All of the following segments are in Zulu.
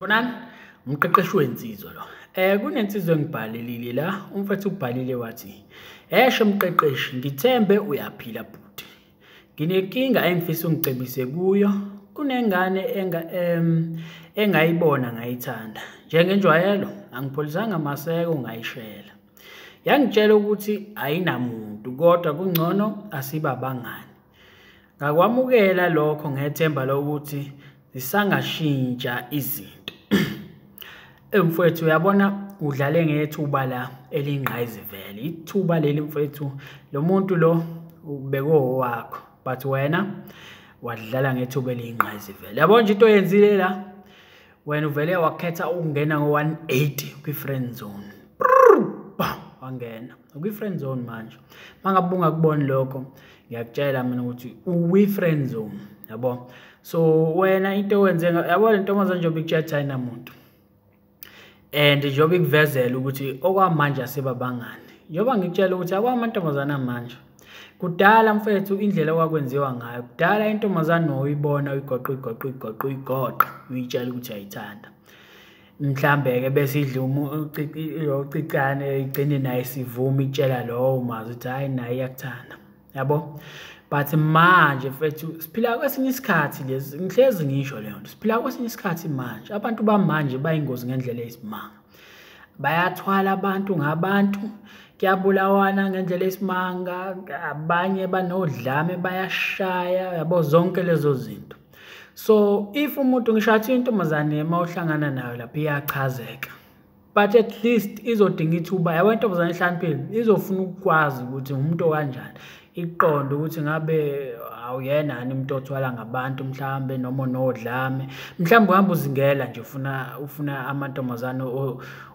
Bonani, umqeqeshi wensizwa lo. Kunensizwa engibhalelile la, umfethu ubhalile wathi, "Esho mqeqeshi, ngithembe uyaphila bhuti. Nginenkinga engifisa ungicebise kuyo. Kunengane engayibona ngayithanda. Njengenjwayelo, angipholisanga maseko ngayishela. Yangitshela ukuthi ayinamuntu kodwa kungcono asibabangani. Ngakwamukela lokho ngethemba lokuthi zisangashintsha izinto." Mfowethu, uyabona udlale ngethuba la elingqayizivele. Ithuba leli mfowethu, lo muntu lo ubekowakho, but wena wadlala ngethuba eliyingqayizivele. Yabona nje into oyenzile la, wena uvele wakhetha ukungena ngo-180 kwi-friend zone. Wangena ukwi-friend zone manje. Mangabe ungakuboni lokho, ngiyakutshela mina ukuthi ukwi-friend zone, yabo. So wena into owenze, yabo, le ntombazane njengoba ikutshela ayinamuntu, and njengoba ikuvezela ukuthi okwamanje asebabangani, njengoba ngikutshela ukuthi yabo amantombazane amanje, kudala mfethu indlela okwakwenziwa ngayo kudala, intombazane uyibona uyigoqa uyigoqa uyigoqa uyigoqa, uyitshela ukuthi uyayithanda, mhlambe-ke bese idla ucicane, igcine naye isivuma, itshela lowo umazi ukuthi hhayi, naye iyakuthanda, yabo. But manje mfethu siphila kwesinye isikhathi lezi, ngihlezi ngisho leyo nto, siphila kwesinye isikhathi manje. Abantu bamanje bayingozi ngendlela eyisimanga, bayathwala abantu ngabantu, kuyabulawana ngendlela eyisimanga, abanye banodlame, bayashaya, yabo, zonke lezo zinto. So if umuntu, ngisho athi intombazane uma uhlangana nayo lapho iyachazeka, but at least izodinga ithuba, yabo. Intombazane ehlakaniphile izofuna ukukwazi ukuthi umuntu okanjani, iqonde ukuthi ngabe awuyena yini umuntu othwala ngabantu mhlambe, noma onodlame, mhlawumbe uhamba uzingela nje, ufuna amantombazane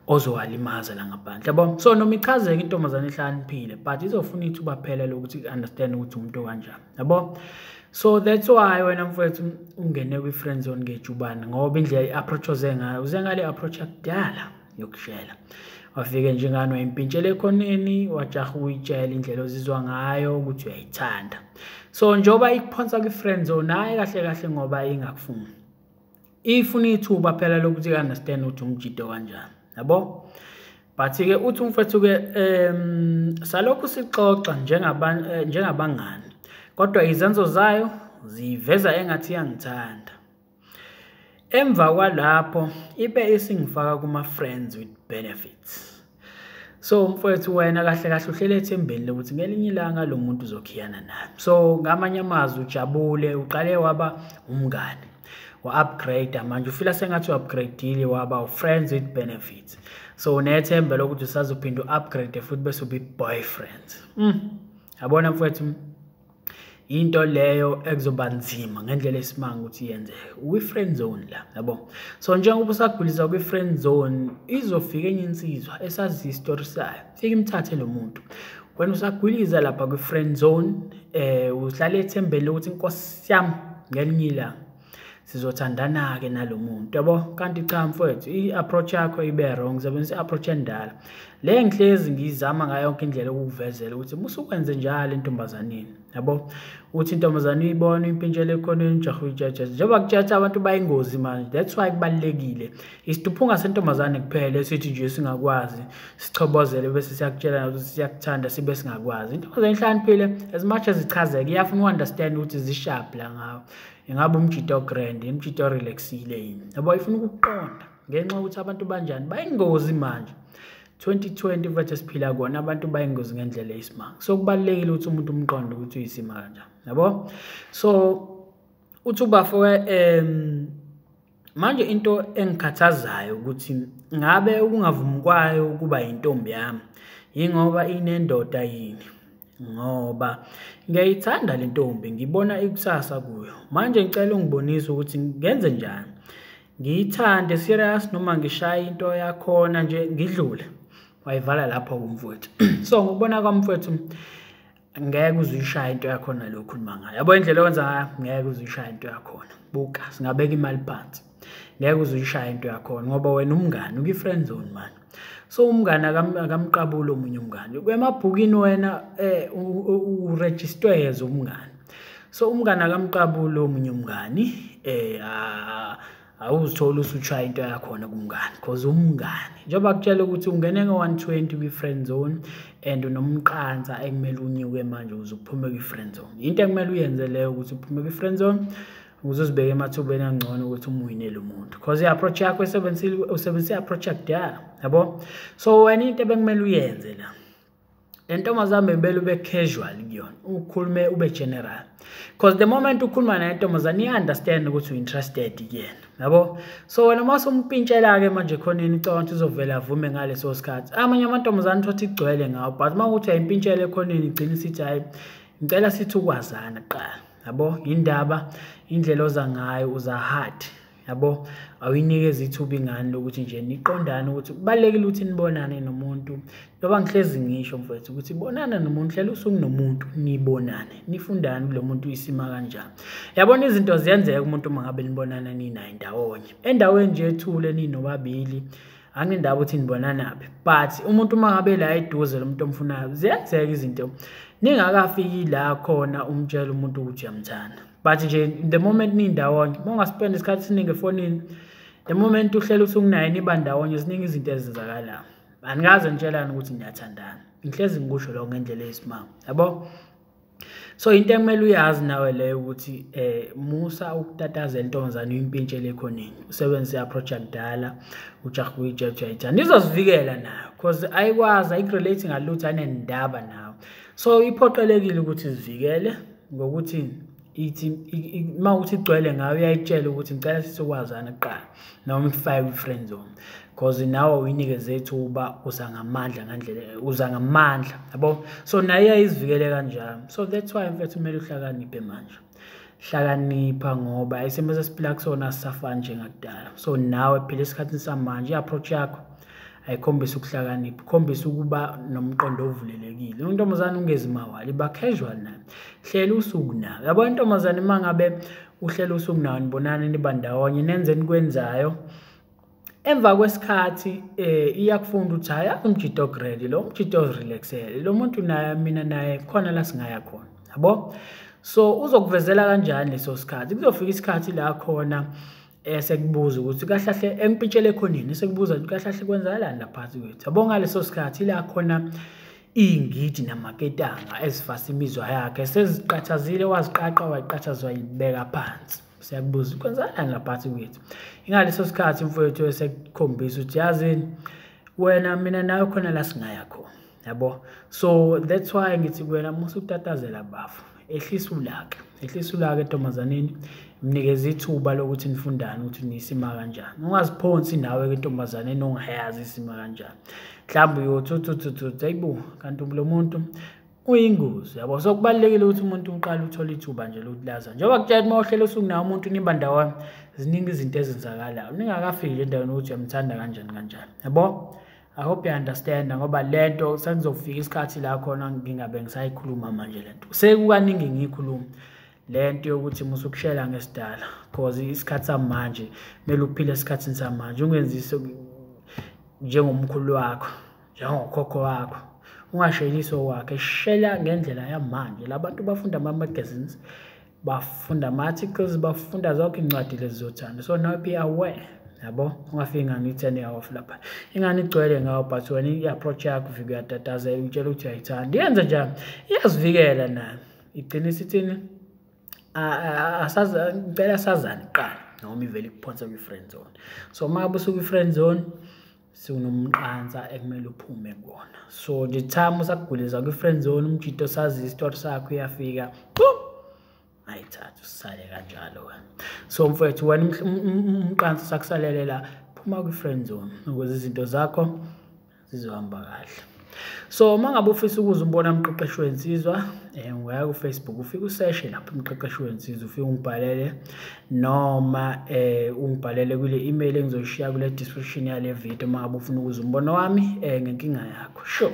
ozowalimaza la ngaphandle, yabo. So noma ichazeke intombazane ehlakaniphile, but izofuna ithuba phela lokuthi i-understand ukuthi umuntu okanjani, yabo. So that's why wena mfowethu ungene kwi-friend zone ngejubane, ngoba indlela i-approach oze ngayo, uze ngale approach yakudala yokushela. Wafike njengani wayimpintshela ekhoneni, wajaha ukuyitshela indlela ozizwa ngayo ukuthi uyayithanda. So njengoba ikuphonsa kwi-friend zone, hhayi kahle kahle ngoba ingakufuni, ifuna ithuba phela lokuthi i-understand ukuthi umjido kanjani, yabo. But-ke uthi umfethu-ke salokhu sixoxa njengabangani, kodwa izenzo zayo ziveza engathi iyangithanda. Emva kwalapho ibe isingifaka kuma-friends with benefits. So mfowethu, wena kahle kahle uhlele ethembeni lokuthi ngelinye ilanga lo muntu uzokhiyana naye. So ngamanye amazwi ujabule, uqale waba umngani, wa-upgrade, manje ufila sengathi u-upgrade-ile waba friends with benefits. So unethemba lokuthi usazophinda u-upgrade futhi bese ube boyfriend. Yabona mfowethu, into leyo ekuzoba nzima ngendlela esimanga ukuthi iyenzeke. Ukwi-friend zone la, yabo. So njengoba usagulisa kwi-friend zone, izofika enye insizwa esazi isitori sayo, fike imthathe lo muntu. Wena usagwiliza lapha kwi-friend zone, uhlale ethembeni lokuthi inkosi yami ngelinye ilanga sizothandana-ke nalo muntu, yabo. Kanti cha mfowethu, i-approach yakho ibe wrong, sebenzisa i-approach endala le ngihlezi ngiyizama ngayo yonke indlela ukukuvezela ukuthi musukwenze njalo entombazaneni, yabo. Uthi intombazane uyibona uyimpintshela ekhoneni, ujahe uyitshatsha, njengoba kutshatsha abantu bayingozi manje. That's why kubalulekile isiduphunga sentombazane kuphela esithi nje singakwazi sichobozele bese siyakutshela ukuthi siyakuthanda sibe singakwazi. Intombazane ihlakaniphile, as much as ichazeke, iyafuna u-understand ukuthi zisharp la ngawo, ingabe umjito o-grand, umjito o-relaxile yini, yabo. Ifuna ukuqonda ngenxa yokuthi abantu banjani, bayingozi manje. 2020 mfethu esiphila kona, abantu bayingozi ngendlela eyisimanga. So kubalulekile ukuthi umuntu umqonde ukuthi uyisima kanjani, yabo. So uthi ubafo-ke manje into engikhathazayo ukuthi ngabe ukungavumi kwayo ukuba yintombi yami yingoba inendoda yini, ngoba ngiyayithanda le ntombi, ngibona ikusasa kuyo. Manje ngicela ungibonise ukuthi ngenze njani, ngiyithande serious noma ngishaye into yakhona nje ngidlule. Wayivala lapho kumfowethu. So ngokubona kwami mfowethu, ngeke uze uyishaye into yakhona lo okhuluma ngayo, yabo. Indlela owenza ngayo, ngeke uze uyishaye into yakhona. Buka, singabeka imali phansi, ngeke uze uyishaye into yakhona, ngoba wena umngani ukwi-friend zone manje. So umngani akamqabuli omunye umngani emabhukini, wena urejistwe as umngani. So umngani akamqabuli omunye umngani. Awuzithola usuchaya into yakhona kumngani, because umngani njengoba kutshela ukuthi ungene ngo-120 kwi-friend zone and unomqansa ekumele unyuke manje ukuze uphume kwi-friend zone. Into ekumele uyenze leyo ukuthi uphume kwi-friend zone ukuze uzibeke emathubeni angcono ukuthi umwinele umuntu, because i-approach yakho usebenzise i-approach yakudala, yabo. So wena into ebekumele uyenze la, le ntombazane bemele ube casual kuyona, ukhulume ube general, because the moment ukhuluma naye intombazane iya-understand ukuthi u-interested kuyena, yabo. So wena uma usumpintshela-ke manje khoneni ucabanga ukuthi uzovela avume ngaleso sikhathi. Amanye amantombazane uthi igcwele ngawo, but uma kuthi uyayimpintshela ekhoneni igcina isithi hhayi, ngicela sithi ukwazana kuqala, yabo. Indaba indlela oza ngayo uza hard, yabo. Awuyinikezi ithuba ingane lokuthi nje niqondane, ukuthi kubalulekile ukuthi nibonane nomuntu. Njengoba ngihlezi ngisho mfowethu ukuthi bonana nomuntu, hlela usuku nomuntu, nibonane, nifundane kulo muntu uyisima kanjani. Yabona izinto ziyenzeka umuntu uma ngabe nibonana ninaye ndawonye, endaweni nje ethule ninobabili, anginendaba ukuthi nibonanaphi, but umuntu uma ngabe la eduze lo muntu omfunayo, ziyenzeka izinto ningakafiki la khona umtshela umuntu ukuthi uyamthanda. But nje the moment nindawonye, uma ungaspend isikhathi esiningi efonini, the moment uhlela usuku naye niba ndawonye, ziningi izinto ezenzakalayo. Anikaze nitshelane ukuthi niyathandana. Ngihlezi ngikusho lokho ngendlela eyisimanga, yabo. So into ekumele uyazi nawe leyo ukuthi musa ukutatazela intombazane uyimpintshele ekhoneni, usebenzise i-approach yakudala, ujahe ukuyitshela ukuthi uyayithanda. Izozivikela nayo because ayikwazi, ayikurelate ngalutho, ayinendaba nawe. So iphoqelekile ukuthi izivikele ngokuthi ithi uma ukuthi igcwele ngayo uyayitshela ukuthi ngicela sizokwazana kuqala, noma ikufake kwi-friend zone, because nawe uyinikeze ithuba, uza ngamandla ngandlela, uza ngamandla, yabo. So naye iyayizivikele kanjalo. So that's why mfethu kumele uhlakaniphe manje, hlakanipha, ngoba isimo esesiphila kusona asisafani njengakudala. So nawe phila esikhathini samanje, i-approach yakho ayikhombise ukuhlakanipha, ikhombise ukuba nomqondo ovulelekile. Intombazane ungezi mawala, iba casual nayo, hlela usuku nayo, yabo. Intombazane uma ngabe uhlela usuku nayo, nibonane niba ndawonye, nenze enikwenzayo, emva kwesikhathi iyakufunda ukuthi hhayi, umjito ogredi lo, umjito orelaxele lo muntu, naye mina naye khona la singaya khona, yabo. So uzokuvezela kanjani leso sikhathi? Kuzofika isikhathi la khona esekubuza ukuthi kahle kahle empintshele ekhoneni, esekubuza ukuthi kahle kahle kwenzakalani lapha phakathi kwethu, yabo. Ngaleso sikhathi la khona iy'ngidi namaketanga ezifasa imizwa yakhe seziqathazile, waziqaqa wayiqathaza wayibeka phansi, siyakubuza kwenzakalani lapha phakathi kwethu. Ingaleso sikhathi mfowethu esekukhombisa ukuthi yazini wena mina nawe khona la singaya khona, yabo. So that's why ngithi kuwena musa ukutatazela bafo, ehlisa ulaka, ehlisa ulaka entombazaneni, mnikeze ithuba lokuthi nifundane ukuthi nisima kanjani. Ungaziphonsi nawe entombazaneni ongayazi isima kanjani, mhlawumbe uyothi hayibo kanti lo muntu uyingozi, yabo. So kubalulekile ukuthi umuntu uqale uthole ithuba nje lokulaza. Njengoba kutshela uma uhlela usuku nawe umuntu niba ndawonye, ziningi izinto ezenzakalayo ningakafiki endaweni ukuthi uyamthanda kanjani kanjani, yabo. I hope you understand, ngoba lento sekuzofika isikhathi la khona ngingabe ngisayikhuluma manje lento. Sekukaningi ngiyikhuluma lento yokuthi musukushela ngesidala, because isikhathi samanje kumele uphile esikhathini samanje, ungenzisi njengomkhulu wakho, njengokhokho wakho, ungasheli okwakhe, shela ngendlela yamanje. Labantu bafunda ama-magazines, bafunda ama-articles, bafunda zonke iy'ncwadi lezi zothando. So now be aware, yabo. Ungafiki ingane uyi-turn off lapha, ingane igcwele ngawo, but wena i-approach yakho ufike uyatatazela, uyitshela ukuthi uyayithanda. Iyenze njani? Iyazivikela nayo, igcina isithini, ngicela sazane kuqala, noma ivele ikuphonse kwi-friend zone. So uma ngabe usukwi-friend zone, sewunomqansa ekumele uphume kuwona. So the time usakugulisa kwi-friend zone, umjito sazi isitori sakho, uyafika ayithatha usale kanjalo wena. So mfowethu wena umqansa usakusalele la, phuma kwi-friend zone ukuze izinto zakho zizohamba kahle. So uma ngabe ufisa ukuze umbone umqeqeshi wensizwa, ungaya ku-Facebook ufike useshe lapho umqeqeshi wensizwa, ufike ungibhalele noma ungibhalele kule email engizoyishiya kule description yale video uma ngabe ufuna ukuze umbono wami ngenkinga yakho. Sure.